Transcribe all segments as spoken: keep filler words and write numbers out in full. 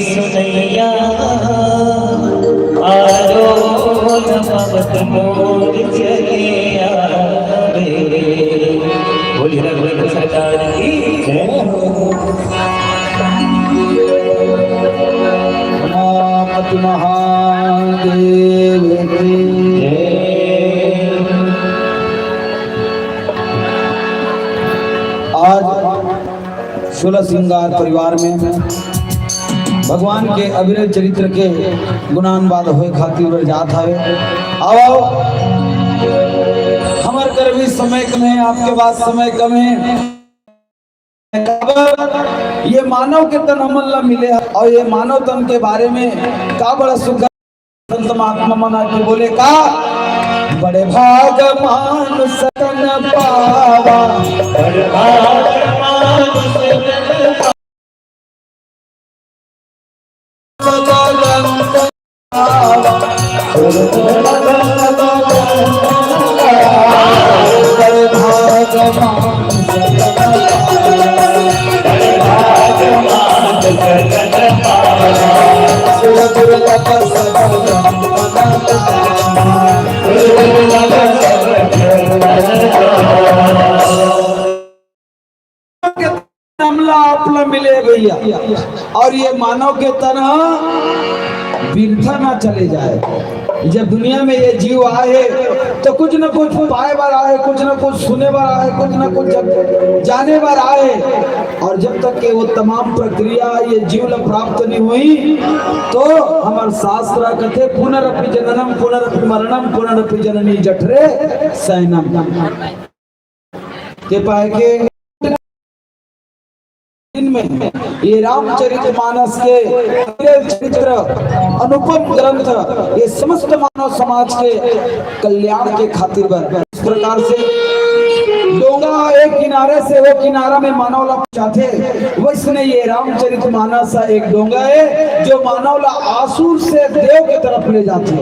सुनैया, आलो न पवत मोर चले आवे। बोलिए रघुनाथ सरकार की जय हो। उमापति महादेव की जय। आज सोलह श्रृंगार परिवार में भगवान के अविरल चरित्र के गुणानुवाद होए खातिर उधर जात हवे। आओ, हमर कर भी समय कम है, आपके पास समय कम है। काबर ये मानव के तन हमन ला मिले हे और ये मानव तन के बारे में का बड़ा सुंदर संत महात्मा मन आके बोले का, बड़े भाग मानुष तन पावा, बड़े भाग मानुष तन पावा। हमला आपला मिले भैया, और ये मानव के तन बिरथा ना चले जाए। जब दुनिया में ये जीव आए हे, तो कुछ न कुछ पाए बर आए, कुछ न कुछ सुने बर आए, कुछ न कुछ जब जाने बर आए। और जब तक के वो तमाम प्रक्रिया ये जीव ला प्राप्त नहीं हुई, तो हमर शास्त्र कथे, "पुनरपि जननम, पुनरपि मरणम, पुनरपि जननी जठरे शयनम।" के पाए के दिन में ये रामचरित मानस के चरित्र अनुपम ग्रंथ, ये समस्त मानव समाज के कल्याण के खातिर बर। इस प्रकार से डोंगा एक किनारे से वो किनारा में मानव ला पहुंचाथे, वैसने ये रामचरित मानस एक डोंगा है जो मानव ला आसुर से देव के तरफ ले जाथे।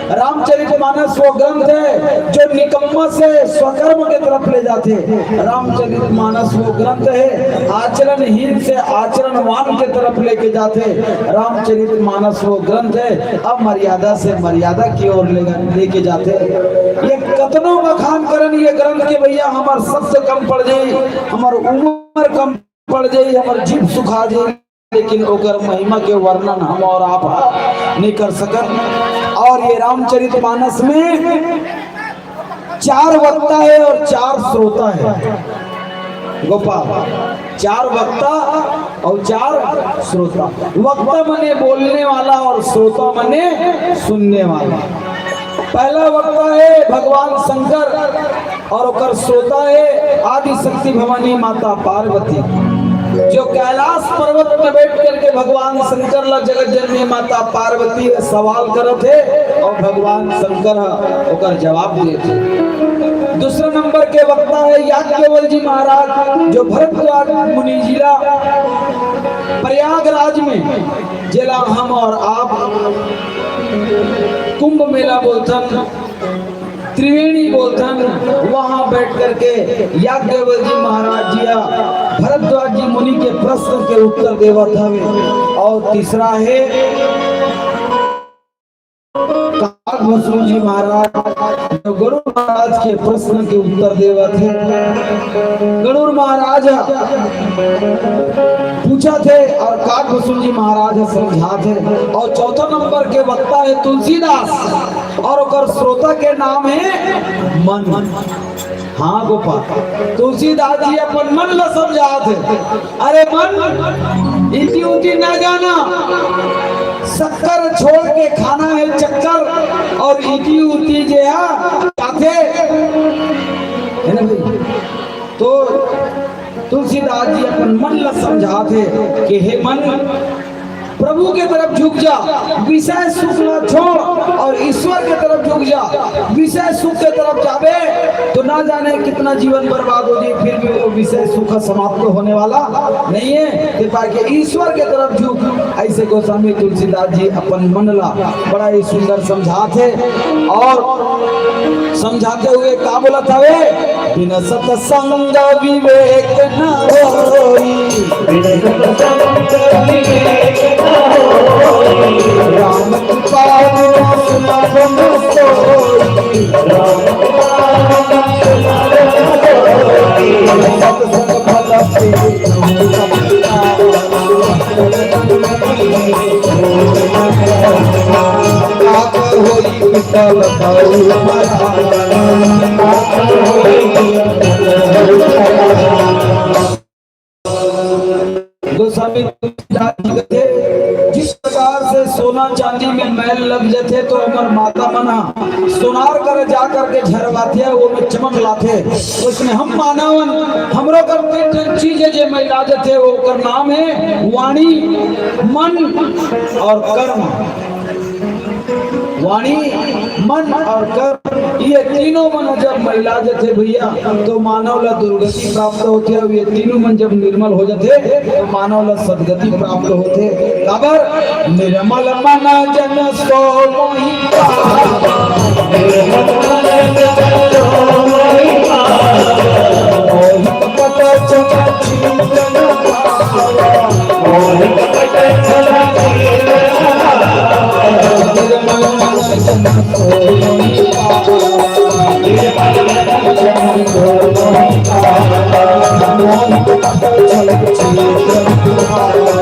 रामचरित मानस वो ग्रंथ है जो निकम्मा से स्वकर्म के तरफ ले जाथे। रामचरित मानस वो ग्रंथ है आचरणहीन से आचरणवान के तरफ लेके जाथे। रामचरित मानस वो ग्रंथ है अमर्यादा से मर्यादा की ओर ले, लेके जाथे। ये कतनो बखान करन ये ग्रंथ के भैया, हमर शब्द कम पड़ जाई, हमर उम्र कम पड़ जाई, हमर जीभ सुखा जाई, लेकिन ओकर महिमा के वर्णन हम और आप नहीं कर सकत। और ये रामचरित मानस में चार वक्ता है और चार श्रोता है। गोपाल, चार वक्ता और चार श्रोता। वक्ता मने बोलने वाला और श्रोता मने सुनने वाला। पहला वक्ता है भगवान शंकर और ओकर श्रोता है आदि शक्ति भवानी माता पार्वती, जो कैलाश पर्वत में बैठ करके भगवान शंकर ला जगत जननी माता पार्वती से सवाल करत हे और भगवान शंकर ह ओकर जवाब देत हे। दूसरा नंबर के वक्ता है याज्ञवल्क्य जी महाराज, जो भरद्वाज मुनि जी ला प्रयागराज में, जेला हम और आप कुंभ मेला बोलथन, त्रिवेणी बोलथन, वहां बैठ करके याज्ञवल्क्य जी महाराज जी या भरद्वाज जी मुनि के प्रश्न के उत्तर देवत हवे। और तीसरा है काकभस्म जी महाराज, जो गरुड़ महाराज के प्रश्न के उत्तर देवत हे। गरुड़ महाराज पूछत हे और काकभस्म जी महाराज समझात हे। और चौथा नंबर के वक्ता है तुलसीदास और ओकर श्रोता के नाम है मन। हाँ गोपाल, तुलसीदास जी अपन मन ला समझात हे। अरे मन, इति उति ना जाना, शक्कर छोड़ के खाना है चक्कर, और इति उति जे हा जाथे, है ना भाई? तो तुलसीदास जी अपन मन ला समझाथे कि हे मन, प्रभु के तरफ झुक जा, विषय सुख ला छोड़ और ईश्वर के तरफ झुक जा, विषय सुख के तरफ जाबे तो ना जाने कितना जीवन बर्बाद हो जाए, फिर भी वो विषय सुख समाप्त होने वाला नहीं है। कृपा के ईश्वर के तरफ झुक, ऐसे गोस्वामी तुलसीदास जी अपन मन ला बड़ा ही सुंदर समझाथे और समझाते हुए का बोलत हवे, बिन सत्संग विवेक न होई। बिन सत्संग विवेक न होई। राम कृपा बिनु सुलभ न सोई। राम कृपा बिनु सुलभ न सोई। सत्संग फल से गोस्वामी तुलसीदास जी कथे, जिस प्रकार से सोना चांदी में मैल लग जथे तो हमर माता मन ह सोनार कर जा करके झरवाथे, वो में चमक लाथे। उसमें हम मानव हन, हमरो कर तीन ठन चीज हे जे मैला जथे, ओकर नाम हे वाणी, मन और कर्म। वाणी, मन और कर्म, ये तीनों मन जब मैला जथे भैया, तो मानव ला दुर्गति प्राप्त होथे, और ये तीनों मन जब निर्मल हो जथे, तो मानव ला सदगति प्राप्त होथे। काबर? निर्मल मन जन सो मोहि पावै। निर्मल मन जन सो मोहि पावै। मोहि कपट छल छीन न पावै। मोहि कपट छल छीन न पावै। निर्मल मन जन सो मोहि पावै। निर्मल मन जन सो मोहि पावै। मोहि कपट छल छीन न पावै।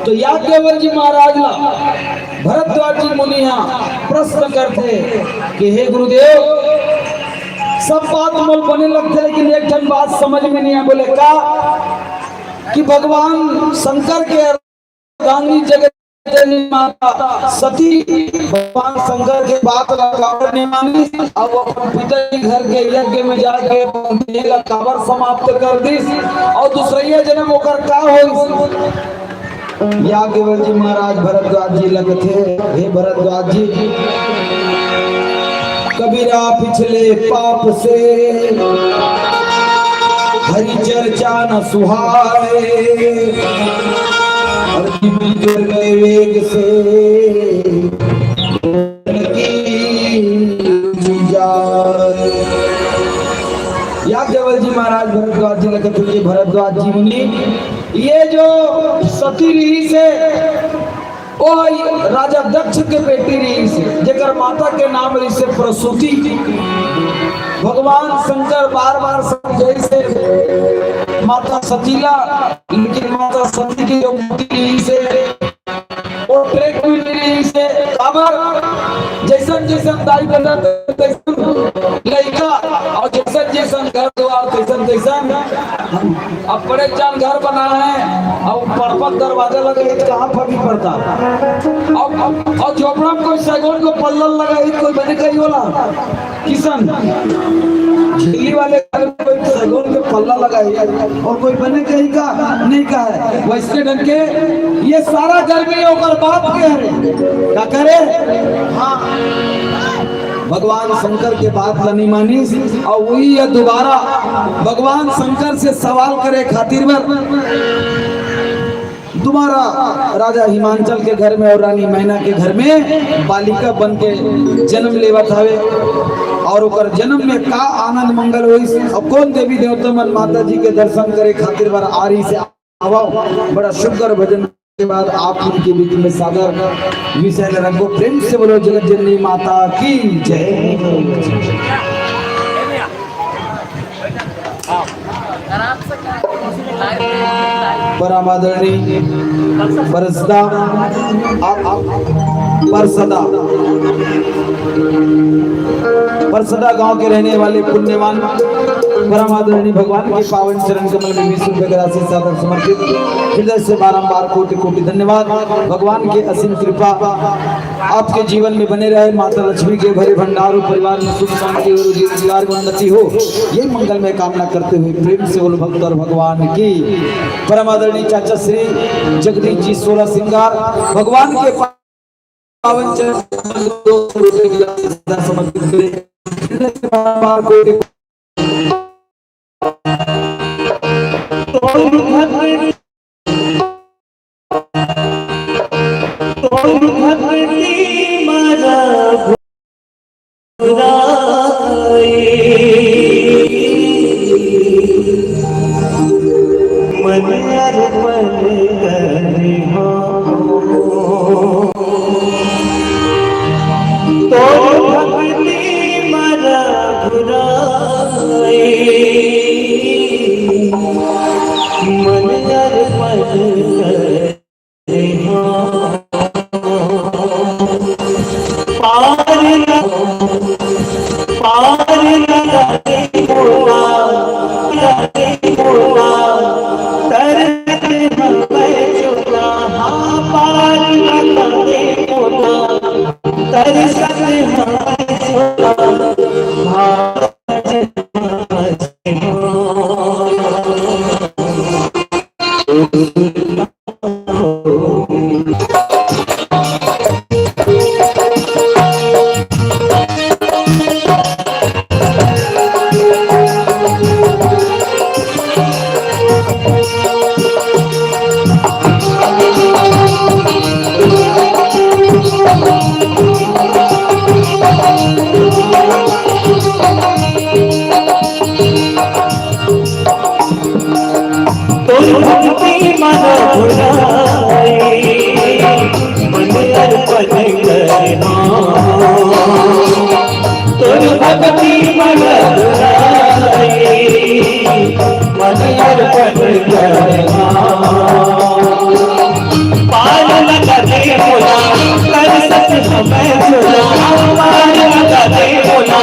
तो याज्ञवल्क्य जी महाराज ला भरद्वाज जी मुनि हा प्रश्न करथे कि हे गुरुदेव, सब बात मोला बने लगथे, लेकिन एक ठन बात समझ में नहीं आय। बोले का कि भगवान शंकर के अर्धांगिनी जगत जननी माता सती भगवान शंकर के बात ला काबर नहीं मानिस, अउ अपन पिता के घर के यज्ञ में जाके अपन देह ला काबर समाप्त कर दिस, अउ दूसरइया जन्म ओकर का होइस? याज्ञवल्क्य जी महाराज भरद्वाज जी ला कथे, हे भरद्वाज जी, कबीरा पिछले पाप से हरि चर्चा न सुहाए, और जीवन चल गए वेग से जी जाए। याज्ञवल्क्य जी महाराज भरद्वाज जी ला कथे, भरद्वाज जी मुनि, ये जो सती रहिस हे, ओ राजा दक्ष के बेटी रहिस हे, जेकर माता के नाम रहिस हे प्रसूति। भगवान शंकर बार बार समझाइस हे माता सती ला, लेकिन माता सती के जो बुद्धि रहिस हे, वो track में नहीं रहिस हे। काबर? जैसन जैसन दाई ददा तैसन लइका, और जैसन जैसन घर दुआर तैसन तैसन। अब बड़े जान घर बना है, अब पड़पक दरवाजा लगे, तो कहाँ फटी पड़ता? अब, अब, और झोपड़ा में कोई सैगोन को पल्ला लगा है, कोई बने कही वाला? किसन, झिल्ली वाले घर में कोई सैगोन के पल्ला लगाए और कोई बने कही का नहीं कहा है। वैसने ढंग के ये सारा गर्मी ओकर बाप के हरे। का करे? हाँ, भगवान शंकर के बात ला नहीं मानिस, और वही ये दोबारा भगवान शंकर से सवाल करे खातिर बर दोबारा राजा हिमांचल के घर में और रानी मैना के घर में बालिका बन के जन्म लेवत हवे। और ओकर जन्म में का आनंद मंगल होइस, और कौन देवी देवता मन माता जी के दर्शन करे खातिर बर आ रहिस हे। आवा, बड़ा सुंदर भजन के बाद आप मन के बीच में सादर विषय ल रखबो। प्रेम से बोलो जगत जननी माता की जय। परम आदरणीय परसदा, आप, आप परसदा, परसदा गांव के रहने वाले पुण्यवान परम आदरणीय भगवान के पावन चरण कमल में बीस रुपए का राशि सादर समर्पित। हृदय से बारंबार कोटि कोटि धन्यवाद। भगवान की असीम कृपा आपके जीवन में बने रहे, माता लक्ष्मी के भरे भंडार हो, परिवार में सुख शांति हो, रोजी रोजगार में उन्नति हो, ये मंगलमय कामना करते हुए प्रेम से बोलो भक्त और भगवान की। परम आदरणीय चाचा श्री जगदीश जी सोलह सिंगार भगवान के पावन चरण में दो सौ रुपए की राशि समर्पित करें। तोर भक्ति, तोर भक्ति मारा घुराई, मन अर्पण करे हो। तोर भक्ति मारा घुराई, मन अर्पण करे हो। पार लगा, पार लगा दे भोला, लगा दे भोला, दर्द हमें छुड़ा, हाँ, पार लगा दे भोला, दर्द हमें छुड़ा, हाँ। तोर भक्ति मन भुलाई, मन अर्पण करे हो। तोर भक्ति मन भुलाई, मन अर्पण करे हो। पार लगा दे भोला, कर सत हमें भोला। पार लगा दे भोला,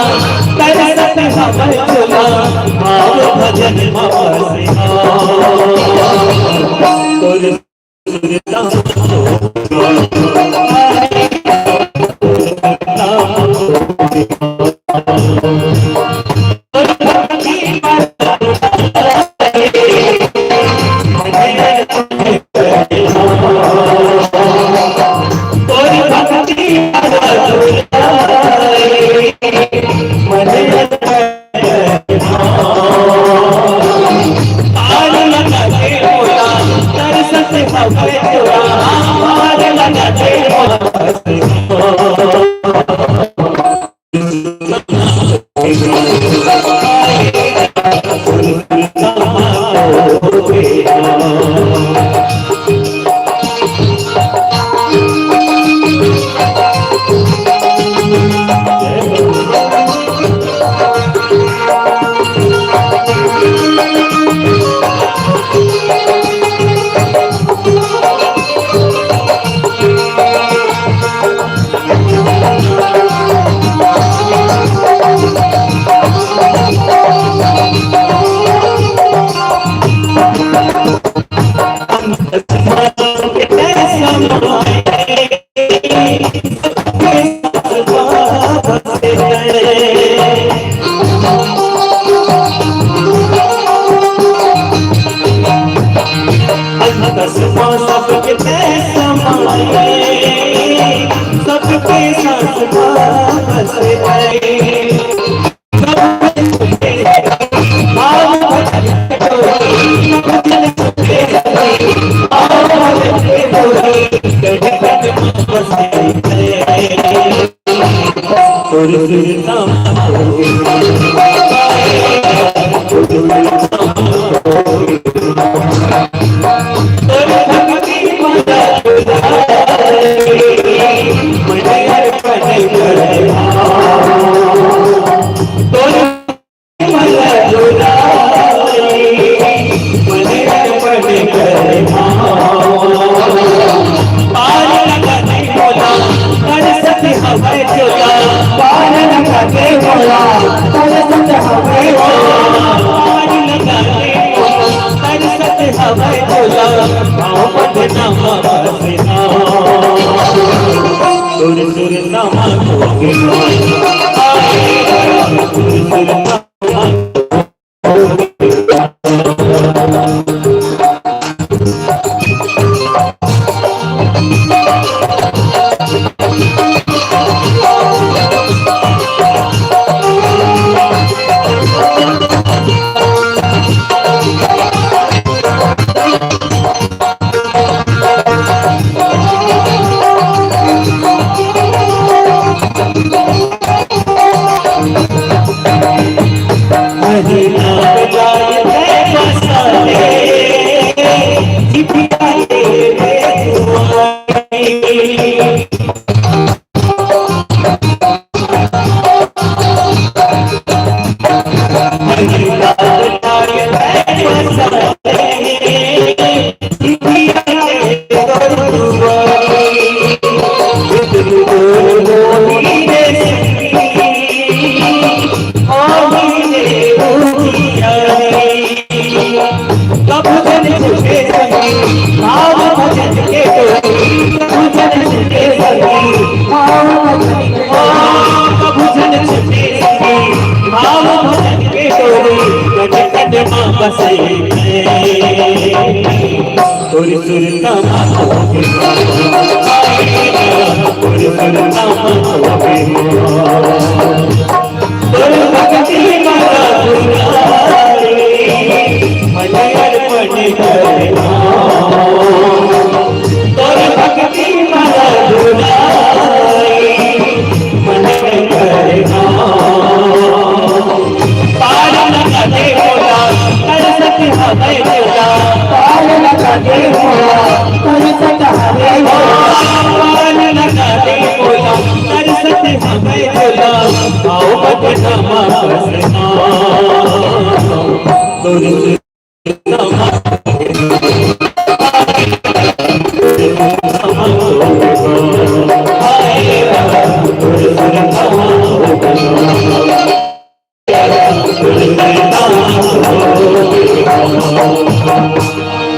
कर सत हमें भोला। भाव भजन मावसिया। तोर सबके सांस बस गए।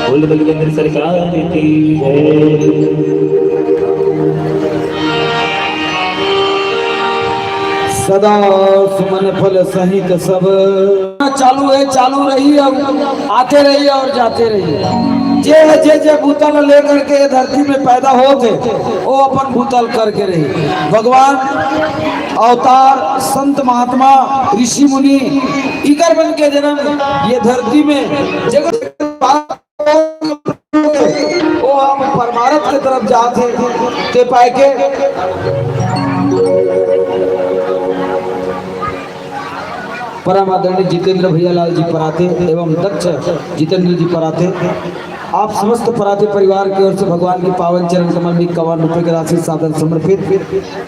बोल बल केंद्र सरकार की जय। सदा सुमन फल सहित सब। चालू है, चालू रही, अब आते रही और जाते रही। जे है, जे जे बूता ल लेकर के धरती में पैदा होत हे, वो अपन बूता ल करके रही। भगवान अवतार, संत महात्मा, ऋषि मुनि, इकर बन के जन्म ये धरती में जगत वो हम परमारथ के तरफ जात हे, ते पाए के परम आदरणीय जितेंद्र भैया लाल जी पराते एवं दक्ष जितेंद्र जी पराते, आप समस्त पराते परिवार की ओर से भगवान के पावन चरण कमल में इक्यावन रुपए की राशि सादर समर्पित।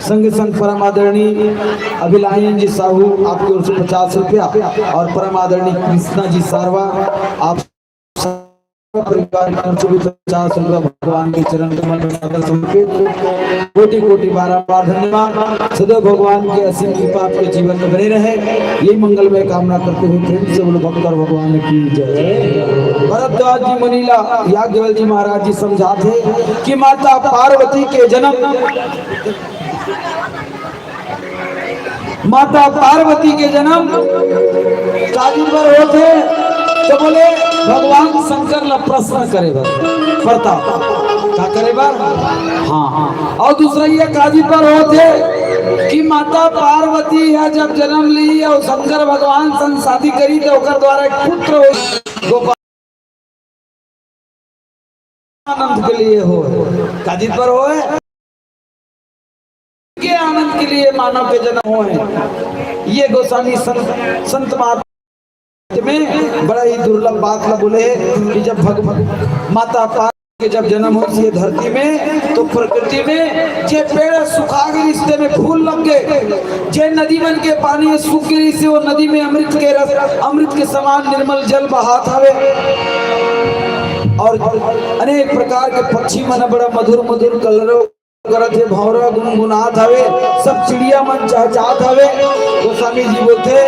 संगे संग परम आदरणीय अभिलायन जी साहू आपकी ओर से पचास रुपया और परम आदरणीय कृष्णा जी सारवा आप परिवार की ओर से भी पचास रुपया भगवान के चरण कमल में सादर समर्पित। कोटि कोटि बारंबार धन्यवाद। सदैव भगवान के असीम कृपा आपके जीवन में बने रहे, यही मंगलमय कामना करते हुए प्रेम से बोलो भक्त और भगवान की जय। भरद्वाज जी मनीला याज्ञवल्क्य जी महाराज जी समझाते कि माता पार्वती के जन्म माता पार्वती के जन्म काजी बर होथे, तो बोले भगवान शंकर ला प्रश्न करे बर पड़ता। का करे बर? हाँ, हाँ। और दूसरा ये काजी बर होथे कि माता पार्वती ह जब जन्म ली और शंकर भगवान संग शादी करी तो ओकर द्वारा एक पुत्र हो गोपाल आनंद के लिए होय, काजी बर होय, के आनंद के लिए मानव के जन्म होय। ये गोस्वामी संत, संत महात्मा में बड़ा ही दुर्लभ बात ला बोले कि जब भगवान माता पार्वती के जब जन्म होय ये धरती में, तो प्रकृति में जे पेड़ सुखा के रिश्ते में फूल लग गए, जे नदी बन के पानी सूख गई से वो नदी में अमृत के रस, अमृत के समान निर्मल जल बहात हवे। और अनेक प्रकार के पक्षी मन बड़ा मधुर मधुर कलरव करत हे, भौंरा गुनगुनात हवे, सब चिड़िया मन चहचहात हवे। गोस्वामी जी बोलथे,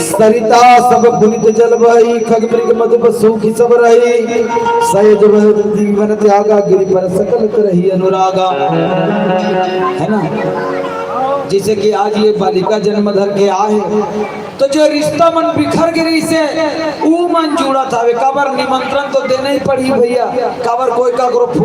सरिता सब पुनीत जल बही, खग मृग मधुप सूखि सब रही। सहज वह जीवन त्यागा, गिरि पर सकल करही अनुरागा। है ना? जैसे कि आज ये बालिका जन्म धर के आए, तो जो रिश्ता मन बिखर गे रहिसे, ऊ मन जुड़त हवे। काबर निमंत्रण तो देना ही पड़ही भैया, काबर कोई काकरो